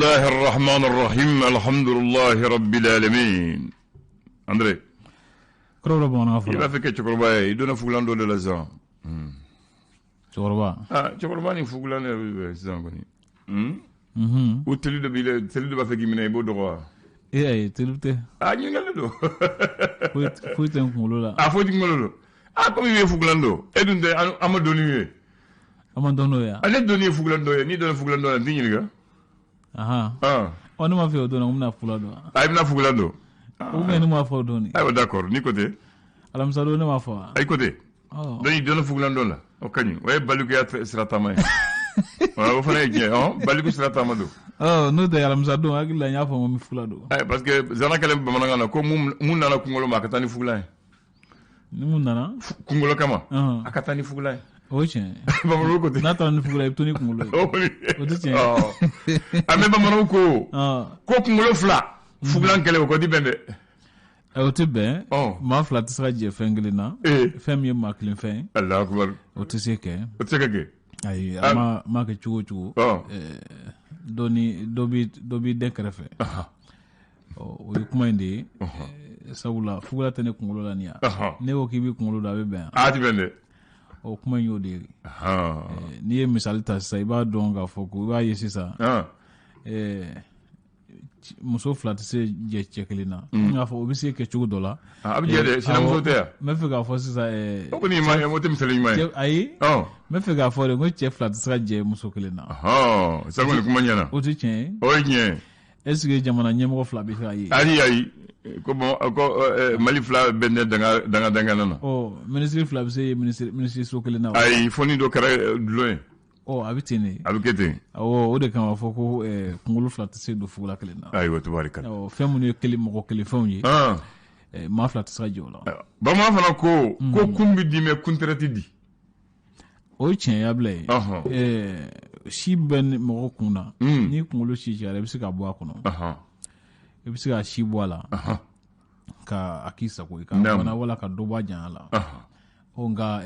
Bisimilahi rahman rahim, alhamdulilahi rabbil alamin. André. Kɔrɔ bamanankan I b'a fɛ kɛ cɛkɔrɔba ye, i donna fugulan dɔ de la sisan. Cɛkɔrɔba. Ah, cɛkɔrɔba ni fugulan de bɛ sisan kɔni. O teli dɔ b'i la, teli dɔ b'a fɛ k'i minɛ, i b'o dɔgɔ wa? Ee ayi, teli tɛ. Ah, ɲininkali don. Foyi tɛ n kunkolo la. Ah, foyi t'i kunkolo la. Ah, komi i ye fugulan don, e dun tɛ an ma dɔnni ye. An ma dɔn n'o ye. Ale donni ye fugulan dɔ ye, n'i donna fugulan dɔ la, n t'i ɲininka. Ahan. Ɔ, ne m'a fɔ o don, n bɛna fugulan don. Ah, i bɛna fugulan don. Ou bien ne m'a fɔ o don. Ayiwa, d'accord, n'i ko ten. Alamisa don, ne m'a fɔ wa? I ko ten. Donc i donna fugulan dɔ la, o ka ɲi, o ye balikuya sira taama ye. O fana ye tiɲɛ ye, baliku sira taama don. Ɔ, n'o tɛ, alamisa don, hakili la n y'a fɔ ko n bɛ fugulan don. Ayi, parce que zana kɛlen bamanankan na ko mun nana kunkolo ma, a ka taa ni fugulan ye. Ni mun nana kunkolo kama, a ka taa ni fugulan ye. O ye tiɲɛ ye. Bamananw ko ten. N'a taara ni fugulan ye, i bɛ to ni kunkolo ye. O kɔni. O tɛ tiɲɛ ye. A bɛ bamananw ko ko kunkolo fila, fugulan kelen, o ko ti bɛn dɛ. O tɛ bɛn. Maa fila tɛ se ka jɛ fɛn kelen na. Fɛn min ye maa kelen fɛn ye. Alahu akibaru. O tɛ se kɛ. O tɛ se ka kɛ. Ayi, a ma kɛ cogo o cogo. Dɔ ni dɔ b'i dɛn kɛrɛfɛ. O ye kuma in de ye. Sabula fugula tɛ ne kunkolo la nin yan. Ne ko k'i b'i kunkolo don, a bɛ bɛn. A tɛ bɛn dɛ. O kuma in y'o de ye. N'i ye misali ta sisan, i b'a dɔn k'a fɔ ko i b'a ye sisan. Muso fila tɛ se jɛ cɛ kelen na. N k'a fɔ o bɛ se kɛ cogo dɔ la. A bɛ jɛ dɛ, sinamuso tɛ yan. N bɛ fɛ k'a fɔ sisan. O kɔni ɲuman ye, o tɛ misali ɲuman ye. Ayi. N bɛ fɛ k'a fɔ de ko cɛ fila tɛ se ka jɛ muso kelen na. Sisan kɔni kuma ɲɛna. O tɛ tiɲɛ ye. O ye tiɲɛ ye. Est ce que jamana ɲɛmɔgɔ fila bɛ se ka ye? Ayi ayi, ko bon, ko Mali fila bɛn tɛ danga danga na. Ɔ, minisiri fila bɛ se ye minisiri so kelen na. Ayi, fo ni dɔ kɛra dulon ye. Ɔ, a bɛ ten de. A bɛ kɛ ten. Awɔ, o de kama fɔ ko kunkolo fila tɛ se don fugula kelen na. Ayiwa, tubaarikala. Awɔ, fɛn minnu ye kelen mɔgɔ kelen fɛnw ye. Maa fila tɛ se ka jɛ o la. Bamanan fana ko ko kun bɛ di mais kuntɛrɛ tɛ di. O ye tiɲɛ ya bila ye. Si bɛ mɔgɔ kun na. N'i kunkolo si cayara, i bɛ se ka bɔ a kɔnɔ. I bɛ se ka si bɔ a la. Ka a k'i sago ye. Ka bana wala ka dɔ bɔ a janya la. Ɔ, nka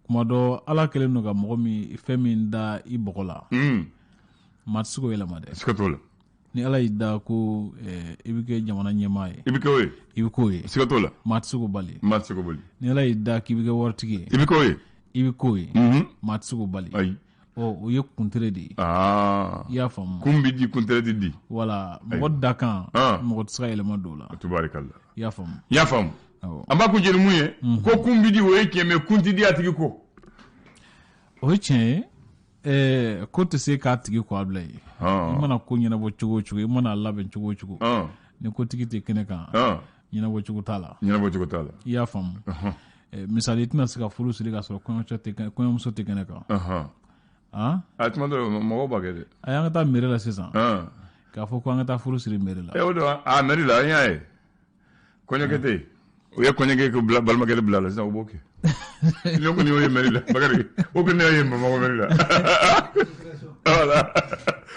kuma dɔ Ala kɛlen don ka mɔgɔ min fɛn min da i bɔgɔ la. Maa tɛ se k'o yɛlɛma dɛ. Siga t'o la. Ni Ala y'i da ko i bɛ kɛ jamana ɲɛmaa ye. I bɛ kɛ o ye. I bɛ k'o ye. Siga t'o la. Maa tɛ se k'o bali. Maa tɛ se k'o bali. Ni Ala y'i da k'i bɛ kɛ waritigi ye. I bɛ k'o ye. I bɛ k'o ye. Maa tɛ se k'o bali. Ayi. Ɔ, o ye kuntere de ye. I y'a faamu. Kun bɛ di, kuntere tɛ di. Wala, mɔgɔ dakan, mɔgɔ tɛ se ka yɛlɛma don o la. Tubaarikala. I y'a faamu. I y'a faamu. An b'a kun jeni mun ye. Ko kun bɛ di, o ye tiɲɛ, mais kun tɛ di a tigi kɔ. O ye tiɲɛ ye. Ko tɛ se k'a tigi kɔ a bila ye. I mana ko ɲɛnabɔ cogo o cogo, i mana labɛn cogo o cogo, ni kotigi tɛ kɛnɛ kan, ɲɛnabɔ cogo t'a la. Ɲɛnabɔ cogo t'a la. I y'a faamu. Misali, i tɛna se ka furu siri k'a sɔrɔ kɔɲɔmuso tɛ kɛnɛ kan. A tuma dɔ la mɔgɔw b'a kɛ dɛ. A y'an ka taa mairie la sisan. K'a fɔ ko an ka taa furu siri mairie la. O don, a mairie la, an y'a ye. Kɔɲɔkɛ tɛ yen. U ye kɔɲɔkɛ ko bila balimakɛ bila la sisan, u b'o kɛ. Ne kɔni y'o ye mairie la, Bakari. O kɔni ne y'o ye Bamakɔ mairie la. Voilà.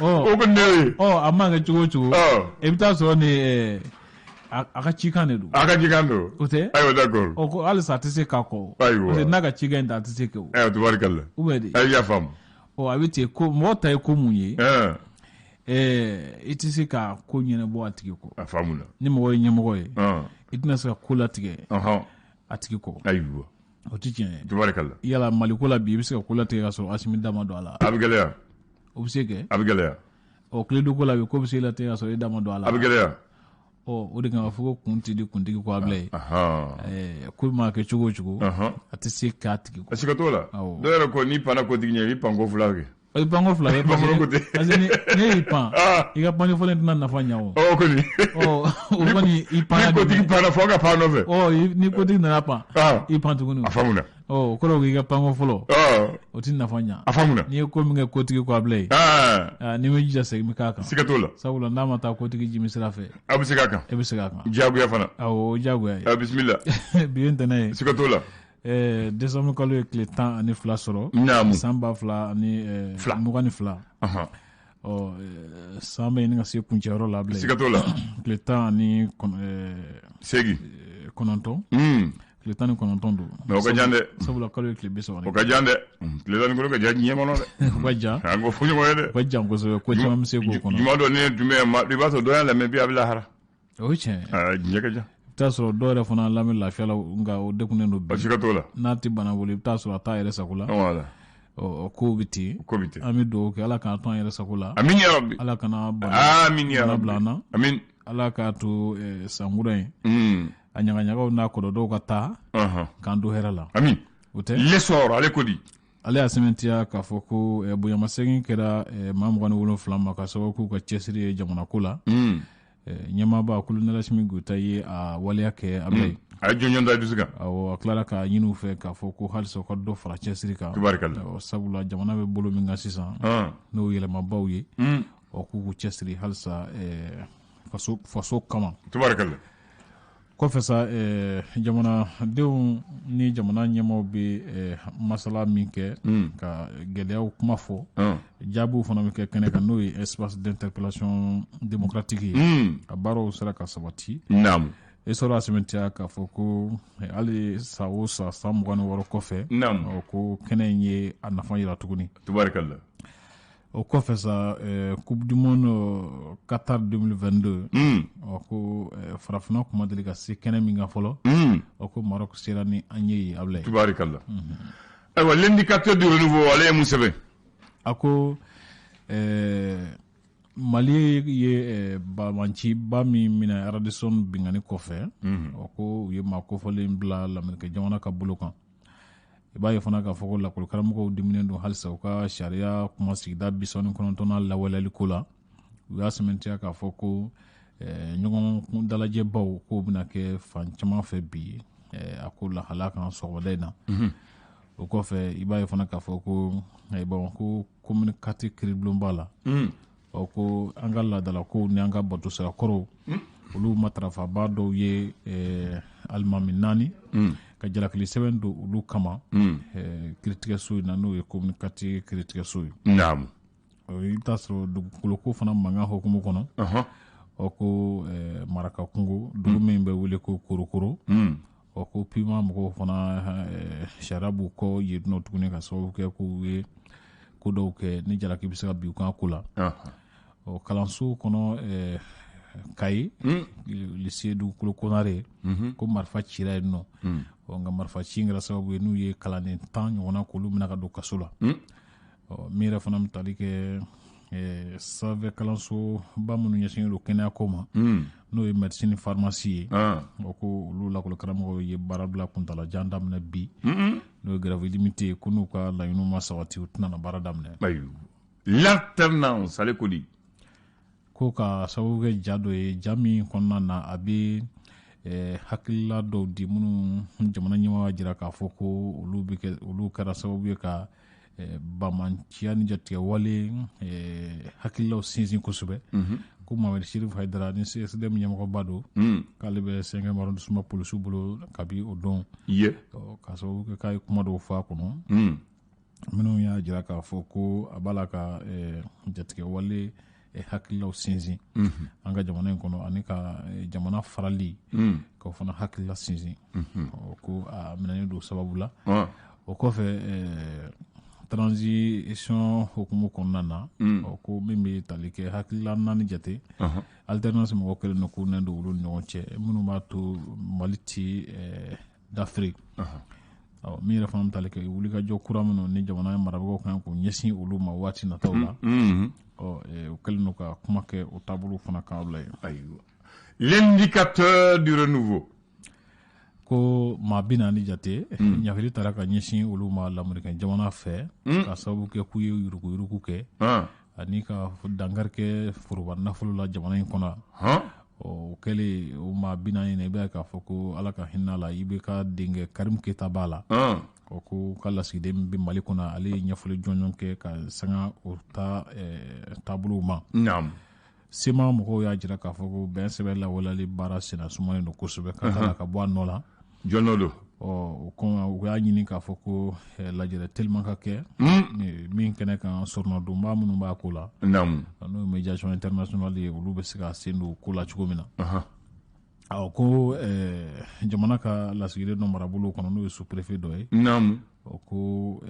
O kɔni ne y'o ye. Ɔ, a mana kɛ cogo o cogo. I bɛ taa sɔrɔ ni a ka cikan de don. A ka cikan don. O tɛ? Ayiwa, d'accord. Ɔ, ko halisa a tɛ se k'a kɔ. Ayiwa. Parce que n'a ka cikan in ta, a tɛ se kɛ o. Ayiwa, tubaarikala. Ou bien de. Ayi, y'a faamu. Ɔ, a bɛ ten, ko mɔgɔ ta ye ko mun ye? I tɛ se ka ko ɲɛnabɔ a tigi kɔ. A faamuna. Ni mɔgɔ ye ɲɛmɔgɔ ye, i tɛna se ka ko latigɛ a tigi kɔ. Ayiwa. O tɛ tiɲɛ ye. Tubaarikala. Yala Maliko la bi, i bɛ se ka ko latigɛ ka sɔrɔ Asimi da ma don a la? A bɛ gɛlɛya. O bɛ se kɛ? A bɛ gɛlɛya. Ɔ, Kiledu ko la bi, ko bɛ se latigɛ ka sɔrɔ e da ma don a la? A bɛ gɛlɛya. Ɔ, o de kama fɔ ko kun tɛ di kuntigi kɔ a bila ye. Ko maa kɛ cogo o cogo, a tɛ se k'a tigi kɔ. Siga t'o la. Dɔw yɛrɛ ko n'i panna kotigi ɲɛ, i panko fila kɛ. I panko fila kɛ, parce que ne y'i pan, i ka panni fɔlɔ tɛna nafa ɲɛ o. O kɔni. Ɔ, o kɔni i panna. Ni kotigi panna, fo ka pan nɔfɛ. Ɔ, ni kotigi nana pan, i pan tuguni. A faamuna. Ɔ, o kɔrɔ k'i ka panko fɔlɔ, o tɛ nafa ɲɛ. A faamuna. N'i ye ko min kɛ kotigi kɔ a bila ye, n'i ma jija, segin bɛ k'a kan. Siga t'o la. Sabula n'a ma taa kotigi jimi sira fɛ. A bɛ segin a kan. E bɛ segin a kan. Diyagoya fana. Awɔ, o diyagoya ye. Bisimila. Bi ye ntɛnɛn ye. Siga t'o la. Décembre kalo ye tile 12 sɔrɔ. Naamu. San 2022. Ɔ, san bɛ ɲini ka se kuncɛyɔrɔ la bilen. Siga t'o la. Tile 18. Tile 19 don. Mais o ka jan dɛ. Sabula kalo ye tile 30. O ka jan dɛ. Tile 19 ka jan diɲɛ kɔnɔ dɛ. O ka jan. An k'o fɔ ɲɔgɔn ye dɛ. O ka jan kosɛbɛ, ko caman bɛ se k'o kɔnɔ. Juma dɔ ne tun bɛ yan, i b'a sɔrɔ dɔ y'a lamɛn bi, a bɛ lahara. O ye tiɲɛ ye. Aa, diɲɛ ka jan. I bɛ taa sɔrɔ dɔw yɛrɛ fana lamɛn lafiya la, nka o degunnen don bi. Siga t'o la. N'a tɛ bana bolo, i bɛ taa sɔrɔ a t'a yɛrɛ sago la. Voilà. Ɔ, kow bɛ ten. Ko bɛ ten. An bɛ dugawu kɛ, Ala k'an to an yɛrɛ sago la. Amin ya Rabbi. Ala kana bana. Amin ya Rabbi. Bila an na. Amin. Ala k'a to sankura in. A ɲagaɲagaw n'a kɔdɔdɔw ka taa. K'an don hɛrɛ la. Amin. O tɛ. L'essor, ale ko di. Ale y'a sɛmɛntiya k'a fɔ ko bonyamasegin kɛra maa 27 ma ka sababu k'u ka cɛsiri ye jamana ko la. Ɲɛmaaba Colonel Assimi Goïta ye a waleya kɛ Ablaye. A ye jɔnjɔn da dusu kan. Awɔ, a tilara k'a ɲini u fɛ k'a fɔ ko halisa u ka dɔ fara cɛsiri kan. Tubaarikala. Sabula jamana bɛ bolo min kan sisan. N'o yɛlɛmabaw ye. Ɔ, k'u k'u cɛsiri halisa faso kama. Tubaarikala. Kɔfɛ sa, jamanadenw ni jamana ɲɛmaaw bɛ masala min kɛ ka gɛlɛyaw kuma fɔ, jaabiw fana bɛ kɛ kɛnɛ kan, n'o ye espace d'interpellation démocratique ye. A baaraw sera ka sabati. Naamu. Essor y'a sɛmɛntiya k'a fɔ ko hali san o san, san 26 kɔfɛ, naamu, ko kɛnɛ in ye a nafa yira tuguni. Tubaarikala. O kɔfɛ sa, Coupe du monde Qatar 2022, ɔ, ko farafinna kuma deli ka se kɛnɛ min kan fɔlɔ, ɔ, ko Maroc sera ni an ye yen, Ablaye. Tubaarikala. Ayiwa, l'indicateur du renouveau, ale ye mun sɛbɛn? A ko Mali ye banbaanciba min minɛ Radisson binkanni kɔfɛ, ɔ, ko u ye maa kofɔlen bila Lamerikɛ jamana ka bolo kan. I b'a ye fana k'a fɔ ko lakɔlikaramɔgɔw diminen don halisa u ka sariya kuma sigida 39nan lawaleyali ko la. U y'a sɛmɛntiya k'a fɔ ko ɲɔgɔn dalajɛbaw k'o bɛna kɛ fan caman fɛ bi, a ko lahala kan sɔgɔmada in na. O kɔfɛ, i b'a ye fana k'a fɔ ko Bamakɔ commune 4 kiiribulonba la, ɔ, ko an ka laadalakow ni an ka batosirakɔrɔw, olu matarafaba dɔw ye alimami 4 ka jalakili sɛbɛn don olu kama kiiritigɛso in na, n'o ye commune 4 kiiritigɛso ye. Naamu. I bɛ taa sɔrɔ dugukoloko fana mankan hukumu kɔnɔ, ɔ, ko Maraka kungo dugu min bɛ wele ko Korokoro, ɔ, ko Pima mɔgɔw fana sariya b'u kɔ yen nɔ tuguni ka sababu kɛ k'u ye ko dɔw kɛ ni jalaki bɛ se ka bin u kan ko la. Ɔ, kalanso kɔnɔ Kayi, lycée Dugukolo Konare, ko marifa cira yen nɔ. Ɔ, nka marifa ci in kɛra sababu ye n'u ye kalanden 10 ɲɔgɔnna k'olu minɛ ka don kaso la. Ɔ, min yɛrɛ fana bɛ tali kɛ sanfɛ kalansoba minnu ɲɛsinnen don kɛnɛya ko ma, n'o ye médecine ni pharmacie ye, ɔ, ko olu lakɔlikaramɔgɔw ye baara bila kuntalajan daminɛ bi, n'o ye grève illimitée ye, ko n'u ka laɲiniw ma sabati, u tɛna na baara daminɛ. L'alternance, ale ko di? Ko ka sababu kɛ ja dɔ ye, ja min kɔnɔna na a bɛ hakilila dɔw di minnu jamana ɲɛmaa b'a jira k'a fɔ ko olu bɛ kɛ, olu kɛra sababu ye ka bamanciya ni jatigɛwale hakililaw sinsin kosɛbɛ. Ko Mohamed Chérif Haïdara ni CSDM ɲɛmɔgɔba don, k'ale bɛ 5e arrondissement polisiw bolo kabi o don, ka sababu kɛ k'a ye kuma dɔw fɔ a kɔnɔ minnu y'a jira k'a fɔ ko a b'a la ka jatigɛwale hakililaw sinsin an ka jamana in kɔnɔ, ani ka jamana farali k'o fana hakilila sinsin, ko a minɛnen don sababu la. O kɔfɛ, transition hukumu kɔnɔna na, ko min bɛ tali kɛ hakilila 4 jate, alternance mɔgɔ kɛlen don k'u nɛn don olu ni ɲɔgɔn cɛ, minnu b'a to Mali ti d'Afrique. Ɔ, min yɛrɛ fana bɛ tali kɛ wulikajɔ kura minnu ni jamana marabagaw kan k'u ɲɛsin olu ma waati nataw la, ɔ, u kɛlen don ka kuma kɛ o taabolo fana kan, Ablaye. Ayiwa, l'indicateur du renouveau. Ko maa 40 jate ɲafili taara ka ɲɛsin olu ma Lamerikɛn jamana fɛ, ka sababu kɛ k'u ye yuruguyurugu kɛ ani ka dankari kɛ foroba nafolo la jamana in kɔnɔ. O kɛlen, o maa 40 na, i b'a ye k'a fɔ ko Ala ka hinɛ la, i bɛ ka denkɛ Karim Keyita b'a la. Ɔ, ko ka lasigiden min bɛ Mali kɔnɔ, ale ye ɲɛfɔli jɔnjɔn kɛ ka sanga o ta taabolow ma. CMA mɔgɔw y'a jira k'a fɔ ko bɛn sɛbɛn lawaleyali baara senna sumalen don kosɛbɛ ka taa ka bɔ a nɔ la. Jɔn nɔ don? Ɔ, o kɔmi u y'a ɲini k'a fɔ ko lajɛrɛ teliman ka kɛ min kɛnɛ kan, sɔrɔnadonba minnu b'a ko la, n'o ye médiation internationale ye, olu bɛ se ka sen don ko la cogo min na. Awɔ, ko jamana ka lasigiden dɔ marabolo kɔnɔ, n'o ye sous-préfet dɔ ye. Naamu. O ko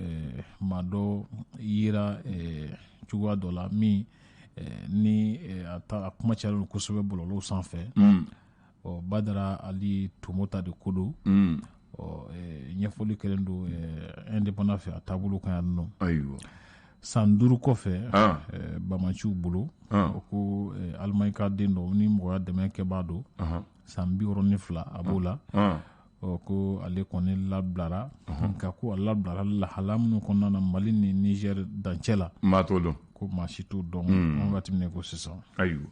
maa dɔ yera cogoya dɔ la min ni a kuma cayalen kosɛbɛ bɔlɔlɔw sanfɛ. Ɔ, Badara Ali Tomota de ko don. Ɔ, ɲɛfɔli kɛlen don Indépendant fɛ a taabolo kan yan nɔ. Ayiwa. San 5 kɔfɛ, bamaciw bolo, o ko Alimaɲi ka den dɔ ni mɔgɔya dɛmɛ kɛbaa don, san 62 a b'o la. Ɔ, ko ale kɔni labilara, nka ko a labilara lahala minnu kɔnɔna na Mali ni Niger dancɛ la, maa t'o dɔn. Ko maa si t'o dɔn an waati min ko sisan. Ayiwa,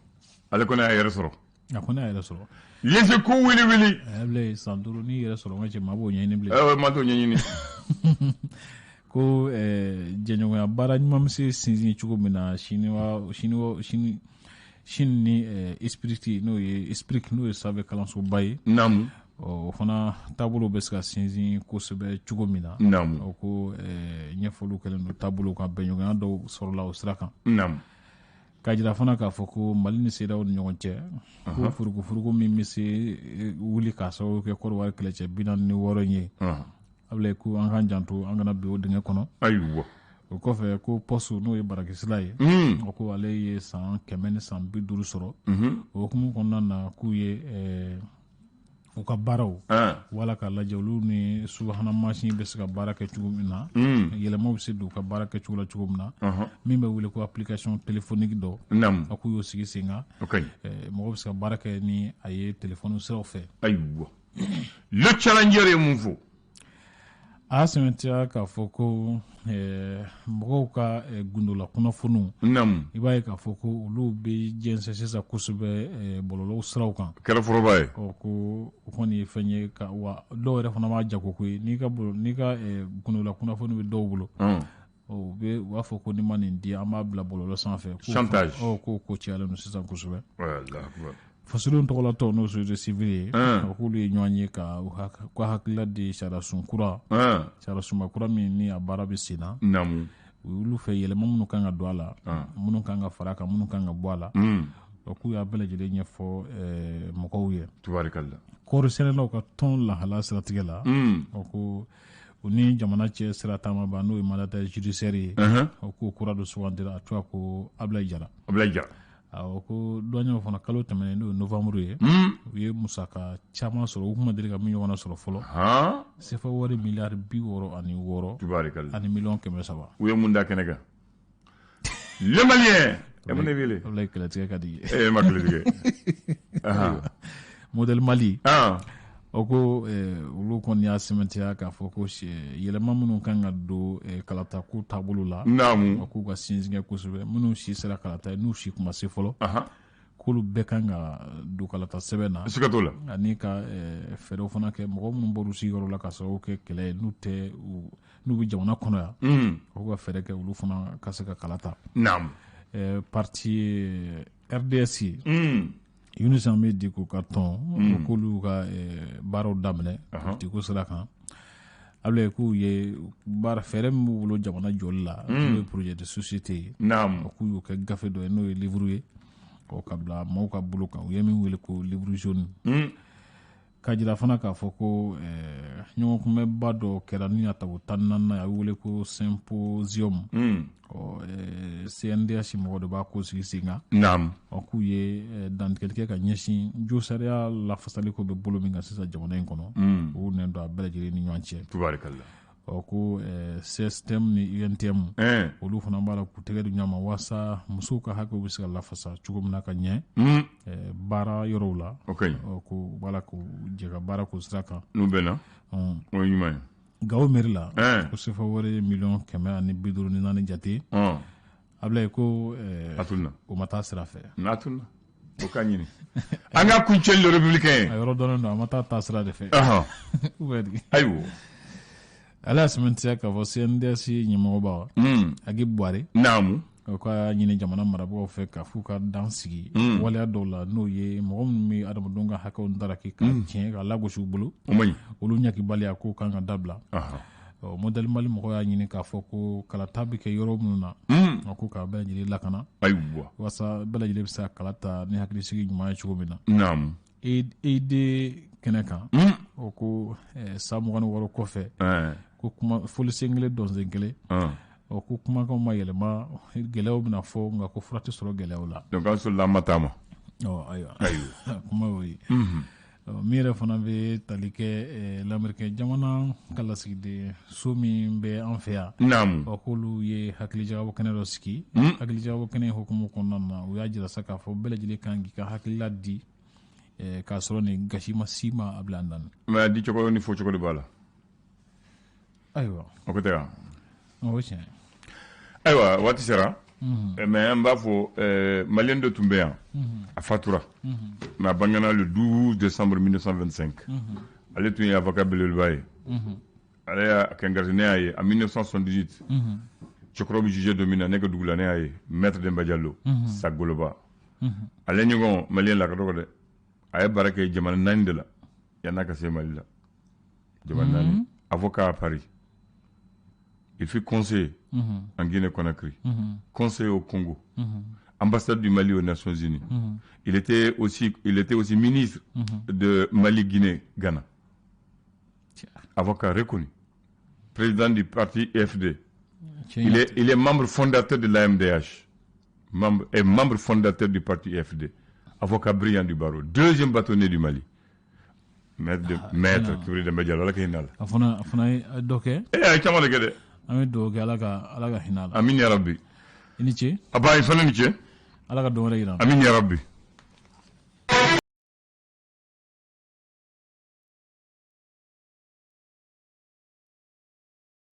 ale kɔni y'a yɛrɛ sɔrɔ. A kɔni y'a yɛrɛ sɔrɔ. Lese ko wili wili. Bilen san 5 n'i yɛrɛ sɔrɔ, n ka cɛ, maa b'o ɲɛɲini bilen. Maa t'o ɲɛɲini. Ko jɛɲɔgɔnya baara ɲuman bɛ se sinsin cogo min na Chine ni Esprit, n'o ye Esprit, n'o ye sanfɛ kalansoba ye. Naamu. O fana taabolo bɛ se ka sinsin kosɛbɛ cogo min na. Naamu. O ko ɲɛfɔliw kɛlen don taabolo kan, bɛnɲɔgɔnya dɔw sɔrɔla o sira kan. Naamu. K'a jira fana k'a fɔ ko Mali ni CEDEAO ni ɲɔgɔn cɛ, ko furukufuruku min bɛ se wuli k'a sababu kɛ Kɔdiwari kɛlɛcɛ 46 in ye. Abulaye, ko an k'an janto, an kana bin o dingɛ kɔnɔ. Ayiwa. O kɔfɛ, ko poste, n'o ye barakisila ye, o ko ale ye san 100 ni san 50 sɔrɔ. O hukumu kɔnɔna na, k'u ye u ka baaraw wala k'a lajɛ olu ni subahana mansin bɛ se ka baara kɛ cogo min na, yɛlɛmaw bɛ se don u ka baara kɛcogo la cogo min na, min bɛ wele ko application téléphonique dɔ. Naamu. A k'u y'o sigi sen kan. O ka ɲi. Mɔgɔ bɛ se ka baara kɛ ni a ye téléphone siraw fɛ. Ayiwa, Le Challenger ye mun fɔ? A y'a sɛmɛntiya k'a fɔ ko mɔgɔw ka gundola kunnafoniw, Naamu. i b'a ye k'a fɔ ko olu bɛ jɛnsɛn sisan kosɛbɛ bɔlɔlɔw siraw kan. Kɛra foroba ye. Ɔ, ko o kɔni ye fɛn ye ka wa dɔw yɛrɛ fana b'a jago ko ye, n'i ka gundola kunnafoni bɛ dɔw bolo, u b'a fɔ ko ni ma nin di, an b'a bila bɔlɔlɔ sanfɛ. Chantage. Ɔ, ko cayalen don sisan kosɛbɛ. Fasodenw tɔgɔlatɔ, n'o société civile ye, o k'olu ye ɲɔgɔn ye ka u ka hakilila di sariyasun kura, sariyasunba kura min ni a baara bɛ sen na. Naamu. Olu fɛ, yɛlɛma minnu kan ka don a la, minnu kan ka fara a kan, minnu kan ka bɔ a la, o k'u y'a bɛɛ lajɛlen ɲɛfɔ mɔgɔw ye. Tubarikala. Kɔɔri sɛnɛlaw ka tɔn lahala siratigɛ la, o ko u ni jamana cɛ sira taamaba, n'o ye mandataire judiciaire ye, o k'o kura dɔ sugandira, a tɔgɔ ko Abulaye Jara. Abulaye Jara. Awɔ, ko dɔnɲɛw fana, kalo tɛmɛnen, n'o ye novembre ye, u ye musaka caman sɔrɔ, u kun ma deli ka min ɲɔgɔnna sɔrɔ fɔlɔ. CFA wari miliyari 66 Tubarikala. ani miliyɔn 300. U ye mun da kɛnɛ kan? Le Malien. E mun de wele? Abulaye, kɛlɛtigɛ ka di ye. E ma kɛlɛtigɛ. Modèle Mali. O ko olu kɔni y'a sɛmɛntiya k'a fɔ ko yɛlɛma minnu kan ka don kalata ko taabolo la, Naamu. o k'u ka sinsin kɛ kosɛbɛ, minnu si sera kalata ye, n'u si kuma se fɔlɔ, k'olu bɛɛ kan ka don kalata sɛbɛn na. Siga t'o la. Ani ka fɛɛrɛw fana kɛ, mɔgɔ minnu bɔr'u sigiyɔrɔ la ka sababu kɛ kɛlɛ ye, n'u tɛ n'u bɛ jamana kɔnɔ yan, o k'u ka fɛɛrɛ kɛ olu fana ka se ka kala ta. Naamu. Parti RDS, Yunus Hamid Dicko ka tɔn, o k'olu ka baaraw daminɛ politiko sira kan. Abulaye, k'u ye baara fɛɛrɛ min b'u bolo jamana jɔli la, n'o ye projet de société ye, Naamu. o k'u y'o kɛ gafe dɔ ye, n'o ye livre ye, o ka bila maaw ka bolo kan, u ye min wele ko livre jaune. K'a jira fana k'a fɔ ko ɲɔgɔn kunbɛnba dɔ kɛra ni a tago 14nan ye, a bɛ wele ko symposium. Ɔ, CNDH mɔgɔ de b'a ko sigi sen kan. Naamu. Ɔ, k'u ye dantigɛli kɛ ka ɲɛsin jo sariya lafasali ko bɛ bolo min kan sisan jamana in kɔnɔ, u nɛn don a bɛɛ lajɛlen ni ɲɔgɔn cɛ. Tubarikala. Ɔ, ko CSTM ni UNTM, olu fana b'a la k'u tɛgɛ di ɲɔgɔn ma walasa musow ka hakɛw bɛ se ka lafasa cogo min na ka ɲɛ baara yɔrɔw la. O ka ɲi. Ɔ, ko u b'a la k'u jɛ ka baara k'o sira kan. N'u bɛnna, o ye ɲuman ye. Gawo mairie la, ko CFA wari ye miliyɔn 154 jate. Abulaye, ko A tununa. o ma taa sira fɛ. A tununa. O ka ɲini. An ka kuncɛli Le Républicain. A yɔrɔ dɔnnen don, a ma taa sira de fɛ. Ayiwa. Ale y'a sɛmɛntiya k'a fɔ CNDS ɲɛmɔgɔba, Agib Buware, Naamu. o ka ɲini jamana marabagaw fɛ k'a f'u ka dan sigi waleya dɔw la, n'o ye mɔgɔ minnu bɛ adamadenw ka hakɛw daraki ka tiɲɛ ka lagosi u bolo, O man ɲi. olu ɲagibaliya k'o kan ka dabila. Ɔ, Modèle Mali mɔgɔw y'a ɲini k'a fɔ ko kalata bɛ kɛ yɔrɔ minnu na, o ko k'a bɛɛ lajɛlen lakana, Ayiwa. walasa bɛɛ lajɛlen bɛ se ka kala ta ni hakilisigi ɲuman ye cogo min na. Naamu. EID kɛnɛ kan, o ko san 26 kɔfɛ, ko kuma foli sen kelen, dɔnsen kelen, o ko kumakanw ma yɛlɛma, gɛlɛyaw bɛna fɔ, nka ko fura tɛ sɔrɔ gɛlɛyaw la. Donc an sɔrɔla an ma taa ma. Ɔ ayiwa, kuma y'o ye. Min yɛrɛ fana bɛ tali kɛ lamɛrikɛn jamana ka lasigiden so min bɛ an fɛ yan, ɔ k'olu ye hakilijagabɔ kɛnɛ dɔ sigi. Hakilijagabɔ kɛnɛ hukumu kɔnɔna na, u y'a jira sa k'a fɔ bɛɛ lajɛlen kan k'i ka hakilila di k'a sɔrɔ nin gasi ma si ma a bila an dan. Mais a di cogo ni fɔ cogo de b'a la. Ayiwa. O ko tɛ wa? O ye tiɲɛ. Ayiwa, waati sera. Mais an b'a fɔ, maliyɛn dɔ tun bɛ yan, a fatura, mais a bangena le 12 décembre 1925. Ale tun ye avocat belebeleba ye. Ale y'a kɛ garde, ne y'a ye en 1978, cɛkɔrɔba bɛ jugé don min na ne ka dugu la, ne y'a ye, maître Demba Diallo Sagoloba. Ale ɲɔgɔn maliyɛn la ka dɔgɔ dɛ. A ye baara kɛ jamana naani de la yann'a ka se Mali la, jamana naani. Avocat à Paris, il fut conseiller en Guinée-Conakry, conseiller au Congo, ambassadeur du Mali aux Nations Unies. Il était aussi ministre de Mali, Guinée, Ghana. Avocat reconnu. Président du parti FD. Il est membre fondateur de l'AMDH. Membre, et membre fondateur du parti FD. Avocat brillant du barreau. Deuxième bâtonnier du Mali. Maître, de, maître Kibri Demba Diallo, Ala ka hinɛ a la. A fana ye dɔ kɛ. Eh, a ye caman de kɛ dɛ. An bɛ dugawu kɛ, Ala ka hinɛ a la. Amin ya Rabbi. I ni ce. Aba, i fana ni ce. Ala ka don wɛrɛ yira. Amin ya Rabbi.